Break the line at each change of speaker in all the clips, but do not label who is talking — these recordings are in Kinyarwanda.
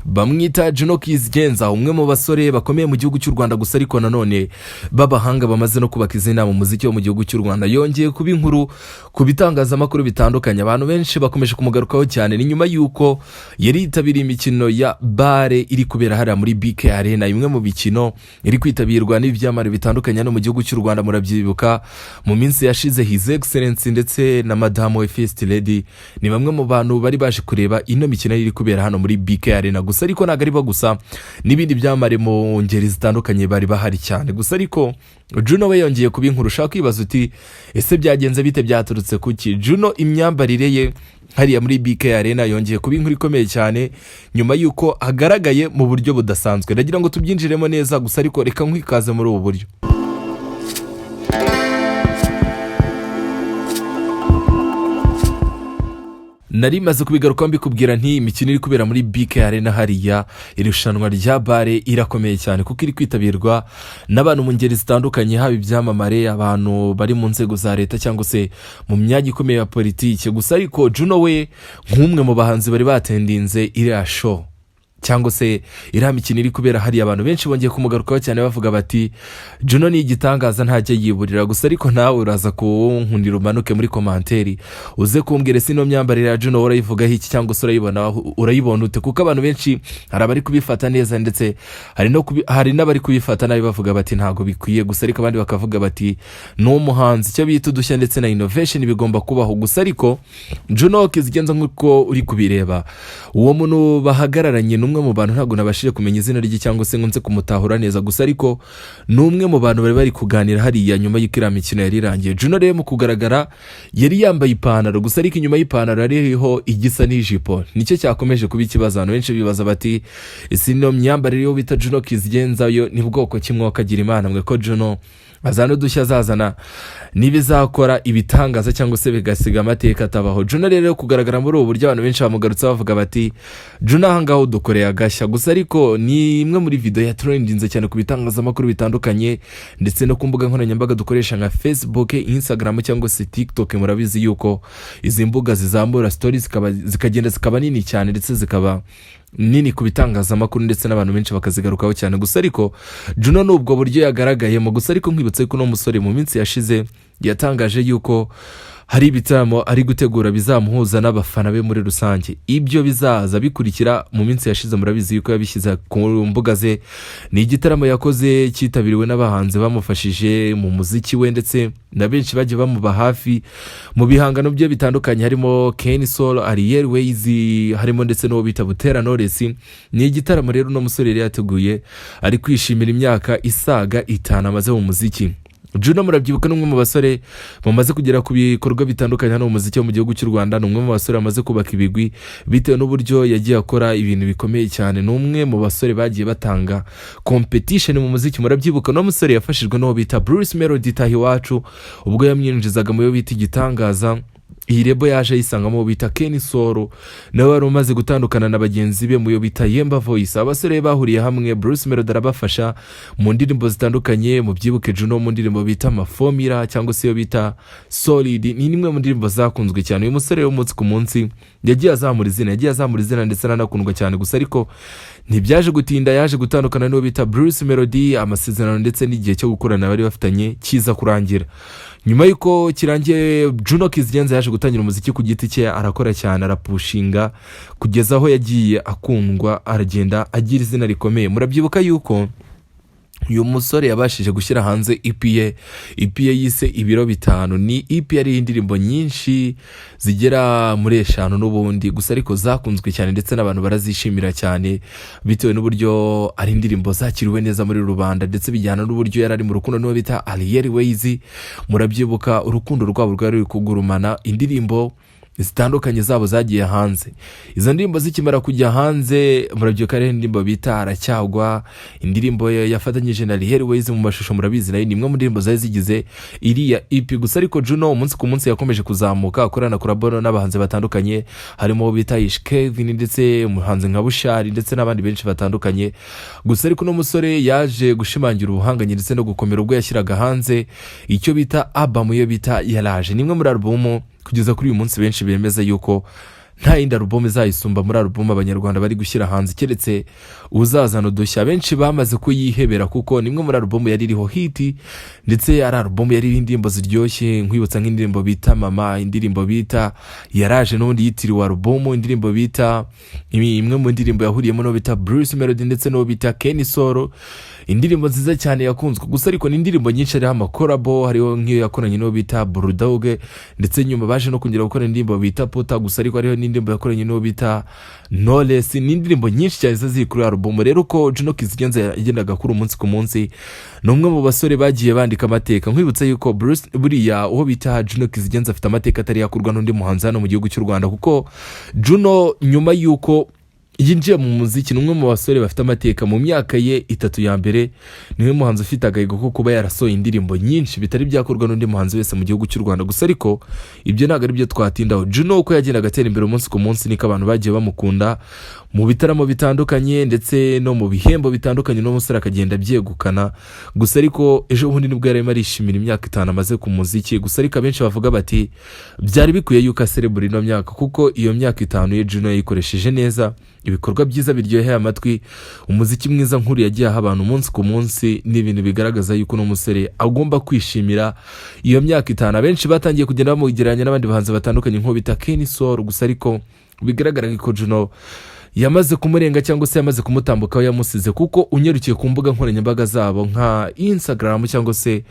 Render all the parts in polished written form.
Bamwita Juno Kizigenza, umwe mu basore bakomeye mu gihugu cy'u Rwanda, gusa ariko nanone b'abahanga bamaze no kubaka izina mu muziki wo mu gihugu cy'u Rwanda. Yongeye kuba inkuru ku bitangazamakuru bitandukanye, abantu benshi bakomeje kumugarukaho cyane. Ni nyuma y'uko yari yitabiriye imikino ya BAL iri kubera hariya muri BK Arena, imwe mu mikino iri kwitabirwa n'ibyamamare bitandukanye hano mu gihugu cy'u Rwanda. Murabyibuka mu minsi yashize, His Excellence ndetse na Madamu we First Lady ni bamwe mu bantu bari baje kureba ino mikino iri kubera hano muri BK Arena. Gusa ariko ntabwo ari bo gusa, n'ibindi byamamare mu ngeri zitandukanye bari bahari cyane. Gusa ariko Juno we yongeye kuba inkuru. Ushaka kwibaza uti: "Ese byagenze bite? Byaturutse kuki?" Juno imyambarire ye hariya muri BK Arena yongeye kuba inkuru ikomeye cyane nyuma y'uko agaragaye mu buryo budasanzwe. Ndagira ngo tubyinjiremo neza, gusa ariko reka nkwikaze muri ubu buryo. Nari maze kubigarukaho mbikubwira nti imikino iri kubera muri BK Arena hariya, irushanwa rya BAL, irakomeye cyane kuko iri kwitabirwa n'abantu mu ngeri zitandukanye, haba ibyamamare, abantu bari mu nzego za leta cyangwa se mu myanya ikomeye ya politiki. Gusa ariko Juno we nk'umwe mu bahanzi bari batendinze iriya show cyangwa se iriya mikino iri kubera hariya, abantu benshi bongeye kumugarukaho cyane bavuga bati: "Juno ni igitangaza, ntajya yiburira." Gusa ariko nawe uraza kunkundira umanuke muri commentaire uze kumbwira: ese ino myambarire ya Juno urayivugaho iki, cyangwa se urayibona ute? Kuko abantu benshi hari abari kubifata neza ndetse hari n'abari kubifata nabi, bavuga bati: "Ntabwo bikwiye." Gusa ariko abandi bakavuga bati: "Ni umuhanzi, icyo bita udushya ndetse na innovation bigomba kubaho." Gusa ariko Juno Kizigenza, nk'uko uri kubireba, uwo muntu bahagararanye ni umwe mu bantu, ntabwo nabashije kumenya izina rye cyangwa se ngo nze kumutahura neza, gusa ariko ni umwe mu bantu bari bari kuganira hariya nyuma y'uko iriya mikino yari irangiye. Juno rero mu kugaragara yari yambaye ipantaro, gusa ariko inyuma y'ipantaro yari iriho igisa n'ijipo. Nicyo cyakomeje kuba ikibazo, abantu benshi bibaza bati: "Ese ino myambarire yo bita Juno Kizigenza yo ni bwoko ki?" Mwakagira Imana mwe ko Juno azana udushya, azazana n'ibizakora ibitangaza cyangwa se bigasiga amateka atabaho. Juno rero kugaragara muri ubu buryo, abantu benshi bamugarutse bavuga bati: "Juno, aha ngaho udukoreye agashya." Gusa ariko ni imwe muri video yatrendinze cyane ku bitangazamakuru bitandukanye ndetse no ku mbuga nkoranyambaga dukoresha nka Facebook, Instagram cyangwa se TikTok. Murabizi yuko izi mbuga zizamura story zikagenda zikaba nini cyane, ndetse zikaba nini ku bitangazamakuru ndetse n'abantu benshi bakazigarukaho cyane. Gusa ariko Juno ni ubwo buryo yagaragayemo. Gusa ariko nkwibutse ko uno musore mu minsi yashize yatangaje yuko hari ibitaramo ari gutegura bizamuhuza n'abafana be muri rusange. Ibyo bizaza bikurikira, mu minsi yashize murabizi yuko yabishyize ku mbuga ze. Ni igitaramo yakoze cyitabiriwe n'abahanzi bamufashije mu muziki we ndetse na benshi bagiye bamuba hafi mu bihangano bye bitandukanye, harimo Kenny Sol, Ariel Wayz, harimo ndetse n'uwo bita Butera Knowless. Ni igitaramo rero uno musore yari yateguye ari kwishimira imyaka isaga 5 amaze mu muziki. Juno murabyibuka ni umwe mu basore bamaze kugera ku bikorwa bitandukanye hano mu muziki wo mu gihugu cy'u Rwanda. Ni umwe mu basore bamaze kubaka ibigwi bitewe n'uburyo yagiye akora ibintu bikomeye cyane. Ni umwe mu basore bagiye batanga competition mu muziki. Murabyibuka uno musore yafashijwe n'uwo bita Bruce Melody Taha Iwacu ubwo yamwinjizaga mu yo bita Igitangaza. Iyi label yaje ayisangamo uwo bita Kenny Sol, nawe wari umaze gutandukana na bagenzi be mu yo bita Yemba Voice. Abasore bahuriye hamwe, Bruce Melody arabafasha mu ndirimbo zitandukanye. Mubyibuke Juno mu ndirimbo bita Mafomira cyangwa se iyo bita Solid, ni imwe mu ndirimbo zakunzwe cyane. Uyu musore umunsi ku munsi yagiye azamura izina ndetse aranakundwa cyane. Gusa ariko ntibyaje gutinda, yaje gutandukana n'uwo bita Bruce Melody, amasezerano ndetse n'igihe cyo gukorana bari bafitanye kiza kurangira. Nyuma y'uko kirangiye, Juno Kizigenza yaje gutangira umuziki ku giti cye, arakora cyane, arapushinga kugeza aho yagiye akundwa, aragenda agira izina rikomeye. Murabyibuka yuko uyu musore yabashije gushyira hanze EP ye, EP ye yise Ibiro Bitanu. Ni EP yariho indirimbo nyinshi zigera muri eshanu n'ubundi, gusa ariko zakunzwe cyane ndetse n'abantu barazishimira cyane bitewe n'uburyo ari indirimbo zakiriwe neza muri rubanda, ndetse bijyana n'uburyo yari ari mu rukundo n'uwo bita Ariel Wayz. Murabyibuka urukundo rwabo rwari ruri kugurumana, indirimbo zitandukanye zabo zagiye hanze. Izo ndirimbo zikimara kujya hanze, murabyibuka ari indirimbo bita Aracyagwa, indirimbo yafatanyije na Ariel Wayz mu mashusho, murabizi nayo ni imwe mu ndirimbo zari zigize iriya EP. Gusa ariko Juno umunsi ku munsi yakomeje kuzamuka, akorana collabo n'abahanzi batandukanye, harimo uwo bita Ish Kevin ndetse umuhanzi nka Bushali ndetse n'abandi benshi batandukanye. Gusa ariko uno musore yaje gushimangira ubuhanganye ndetse no gukomera ubwo yashyiraga hanze icyo bita album yo bita Yaraje. Ni imwe muri album kugeza kuri uyu munsi benshi bemeza yuko nta yindi alubumu izayisumba muri alubumu Abanyarwanda bari gushyira hanze, keretse uzazana udushya. Benshi bamaze kuyihebera kuko ni imwe muri alubumu yari iriho hit, ndetse ari alubumu yari iriho indirimbo ziryoshye. Nkwibutsa nk'indirimbo bita "Mama", indirimbo bita "Yaraje" n'ubundi yitiriwe alubumu, indirimbo bita imwe mu ndirimbo yahuriyemo n'uwo bita Bruce Melody ndetse n'uwo bita Kenny Sol, indirimbo nziza cyane yakunzwe. Gusa ariko ni indirimbo nyinshi hariho ama collabo, hariho nk'iyo yakoranye n'uwo bita Bulldog, ndetse nyuma baje no kongera gukora indirimbo bita "Puta". Gusa ariko hariho n'indirimbo yakoranye n'uwo bita Knowless. Ni indirimbo nyinshi cyane ziza ziri kuri alubumu. Rero uko Juno Kizigenza yagendaga akura umunsi ku munsi, ni umwe mu basore bagiye bandika amateka. Nkwibutsa yuko Bruce, buriya uwo bita Juno Kizigenza afite amateka atari yakurwa n'undi muhanzi hano mu gihugu cy'u Rwanda, kuko Juno nyuma y'uko yinjiye mu muziki, ni umwe mu basore bafite amateka. Mu myaka ye 3 ya mbere, niwe muhanzi ufite agahigo ko kuba yarasohoye indirimbo nyinshi bitari byakorwa n'undi muhanzi wese mu gihugu cy'u Rwanda. Gusa ariko ibyo ntabwo ari byo twatindaho. Juno uko yagendaga atera imbere umunsi ku munsi, niko abantu bagiye bamukunda mu bitaramo bitandukanye ndetse no mu bihembo bitandukanye, uno musore akagenda abyegukana. Gusa ariko ejo bundi nibwo yarimo arishimira imyaka 5 amaze ku muziki. Gusa ariko abenshi bavuga bati byari bikwiye yuko aserebura ino myaka, kuko iyo myaka 5 ye Juno yayikoresheje neza. Ibikorwa byiza biryoheye amatwi, umuziki mwiza nk'uri yagiye aha abantu umunsi ku munsi, ni ibintu bigaragaza yuko uno musore agomba kwishimira iyo myaka 5. Abenshi batangiye kugenda bamugereranya n'abandi bahanzi batandukanye nk'uwo bita Kenny Sol. Gusa ariko bigaragara ko Juno yamaze kumurenga cyangwa se yamaze kumutambukaho, yamusize, kuko unyarukiye ku mbuga nkoranyambaga zabo nka Instagram cyangwa se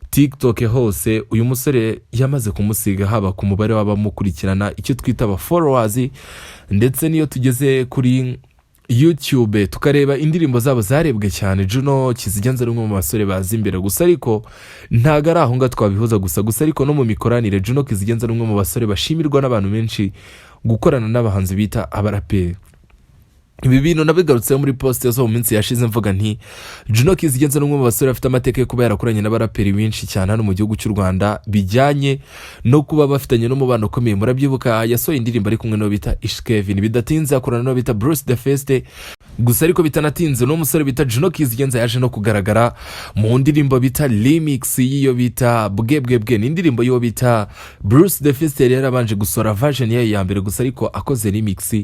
TikTok hose, uyu musore yamaze kumusiga, haba ku mubare w'abamukurikirana, icyo twita aba followers, ndetse n'iyo tugeze kuri YouTube tukareba indirimbo zabo zarebwe cyane, Juno Kizigenza ari umwe mu basore bazi imbere. Gusa ariko ntabwo ari aho ngaho twabihuza gusa. Gusa ariko no mu mikoranire, Juno Kizigenza ari umwe mu basore bashimirwa n'abantu benshi gukorana n'abahanzi bita abaraperi. Ibi bintu nabigarutseho muri post zo mu minsi yashize, mvuga nti Juno Kizigenza ni umwe mu basore bafite amateka yo kuba yarakoranye n'abaraperi benshi cyane hano mu gihugu cy'u Rwanda, bijyanye no kuba bafitanye n'umubano ukomeye. Murabyibuka yasohoye indirimbo ari kumwe n'uwo bita Ish Kevin, bidatinze akorana n'uwo bita Bruce the First. Gusa ariko bitanatinze, n'uwo musore bita Juno Kizigenza yaje no kugaragara mu ndirimbo bita remix y'iyo bita "Bwe Bwe Bwe". Ni indirimbo y'uwo bita Bruce the First yari yarabanje gusohora version yayo ya mbere. Gusa ariko akoze remix,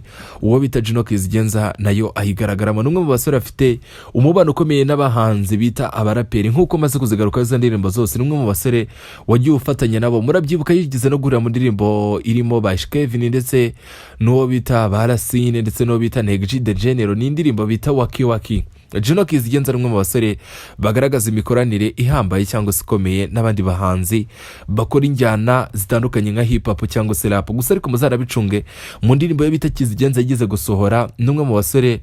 uwo bita Juno Kizigenza nayo ayigaragaramo. Ni umwe mu basore bafite umubano ukomeye n'abahanzi bita abaraperi, nk'uko maze kuzigaruka izo ndirimbo zose. Ni umwe mu basore wagiye ufatanya nabo. Murabyibuka yigeze no guhurira mu ndirimbo irimo ba Kevin ndetse n'uwo bita ba Racine ndetse n'uwo bita Neg the General, ni indirimbo bita "Waki Waki". Juno Kizigenza ari umwe mu basore bagaragaza imikoranire ihambaye cyangwa se ikomeye n'abandi bahanzi bakora injyana zitandukanye nka hip hop cyangwa se rap. Gusa ariko muzanabicunge, mu ndirimbo ye bita "Kizigenza" yigeze gusohora, n'umwe mu basore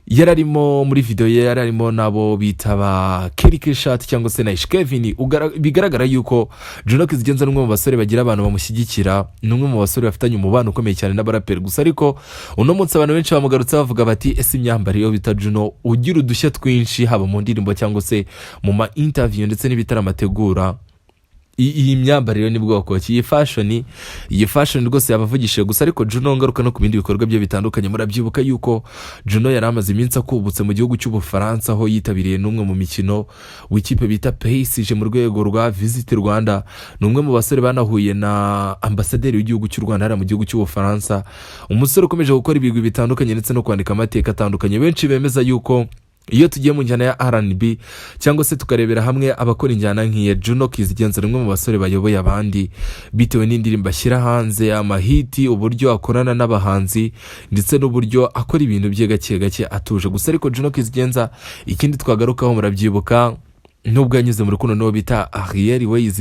yari arimo muri video ye, yari arimo n'abo bita ba Kelly Keshati cyangwa se na Ish Kevin. Bigaragara yuko Juno Kizigenza ni umwe mu basore bagira abantu bamushyigikira, ni umwe mu basore bafitanye umubano ukomeye cyane n'abaraperi. Gusa ariko uno munsi abantu benshi bamugarutse bavuga bati ese imyambarire yo bita Juno ugira udushya twinshi, haba mu ndirimbo cyangwa se mu ma interview ndetse n'ibitaramo ategura, iyi myambarire ni bwoko ki? Iyi fashion rwose yabavugishije. Gusa ariko Juno, ngaruka no ku bindi bikorwa bye bitandukanye, murabyibuka yuko Juno yari amaze iminsi akubutse mu gihugu cy'Ubufaransa, aho yitabiriye n'umwe mu mikino w'ikipe bita PSG mu rwego rwa Visit Rwanda. Ni umwe mu basore banahuye na ambasaderi w'igihugu cy'u Rwanda hariya mu gihugu cy'Ubufaransa. Umusore ukomeje gukora ibigwi bitandukanye ndetse no kwandika amateka atandukanye. Benshi bemeza yuko iyo tugiye mu njyana ya R&B cyangwa se tukarebera hamwe abakora injyana nk'iya Juno Kizigenza, ni umwe mu basore bayoboye abandi bitewe n'indirimbo ashyira hanze, ama hit, uburyo akorana n'abahanzi ndetse n'uburyo akora ibintu bye gake gake atuje. Gusa ariko Juno Kizigenza, ikindi twagarukaho, murabyibuka nubwo yanyuze mu rukundo n'uwo bita Ariel Wayz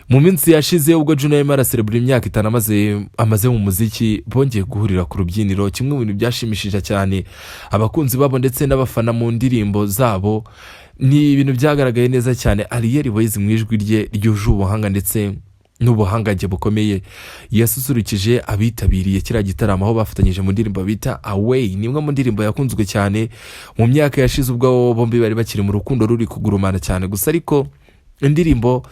mu minsi yashize, ubwo Juno yarimo araserebura imyaka 5 amaze mu muziki, bongeye guhurira ku rubyiniro, kimwe mu bintu byashimishije cyane abakunzi babo ndetse n'abafana mu ndirimbo zabo. Ni ibintu byagaragaye neza cyane. Ariel Wayz mu ijwi rye ryuje ubuhanga ndetse n'ubuhangange bukomeye yasusurukije abitabiriye kiriya gitaramo, aho bafatanyije mu ndirimbo bita "Away". Ni imwe mu ndirimbo yakunzwe cyane mu myaka yashize, ubwo bombi bari bakiri mu rukundo ruri kugurumana cyane. Gusa ariko indirimbo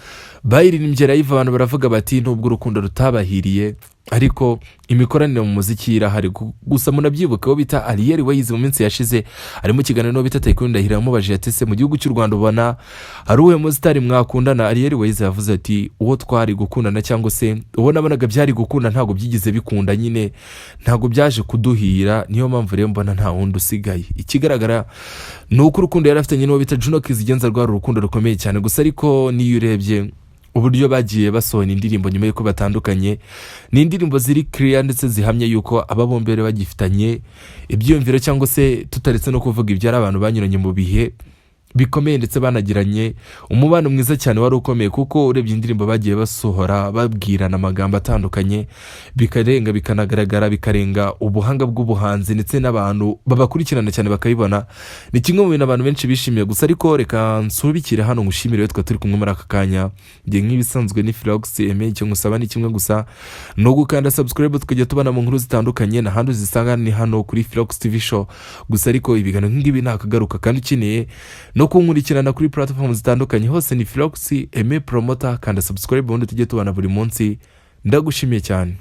bayiririmbye live, abantu baravuga bati nubwo urukundo rutabahiriye. Ariko imikoranire mu muziki irahari. Gusa munabyibuke, uwo bita Ariel Wayz mu minsi yashize ari mu kiganiro n'uwo bita Taikun Ndahiro, yamubajije ati: "Se mu gihugu cy'u Rwanda ubona hari uwuhe musitari mwakundana?" Ariel Wayz yavuze ati: "Uwo twari gukundana cyangwa se uwo nabonaga byari gukunda ntabwo byigeze bikunda nyine, ntabwo byaje kuduhira. Niyo mpamvu rero mbona nta wundi usigaye." Ikigaragara ni uko urukundo yari afitanye n'uwo bita Juno Kizigenza rwari urukundo rukomeye cyane. Gusa ariko niyo urebye uburyo bagiye basohora indirimbo nyuma y'uko batandukanye, ni indirimbo ziri kiriya ndetse zihamya yuko aba bombi bari bagifitanye ibyiyumviro, cyangwa se tutaretse no kuvuga ibyo, ari abantu banyuranye mu bihe bikomeye ndetse banagiranye umubano mwiza cyane wari ukomeye, kuko urebye indirimbo bagiye basohora babwirana amagambo atandukanye, bikarenga, bikanagaragara, bikarenga ubuhanga bw'ubuhanzi, ndetse n'abantu babakurikirana cyane bakabibona. Ni kimwe mu bintu abantu benshi bishimiye. Gusa ariko reka nsubikire hano, ngushimire twa turi kumwe muri aka kanya. Njye nk'ibisanzwe ni Philox Aime. Icyo ngusaba ni kimwe gusa, ni ugukanda subscribe, tukajya tubana mu nkuru zitandukanye. N'ahandi uzisanga ni hano kuri Philox TV Show. Gusa ariko ibiganiro nk'ibi ntakagaruka, kandi ukeneye no kunkurikirana kuri platform zitandukanye hose ni Philox Aime Promoter. Kanda subscribe, ubundi tujye tubana buri munsi. Ndagushimiye cyane.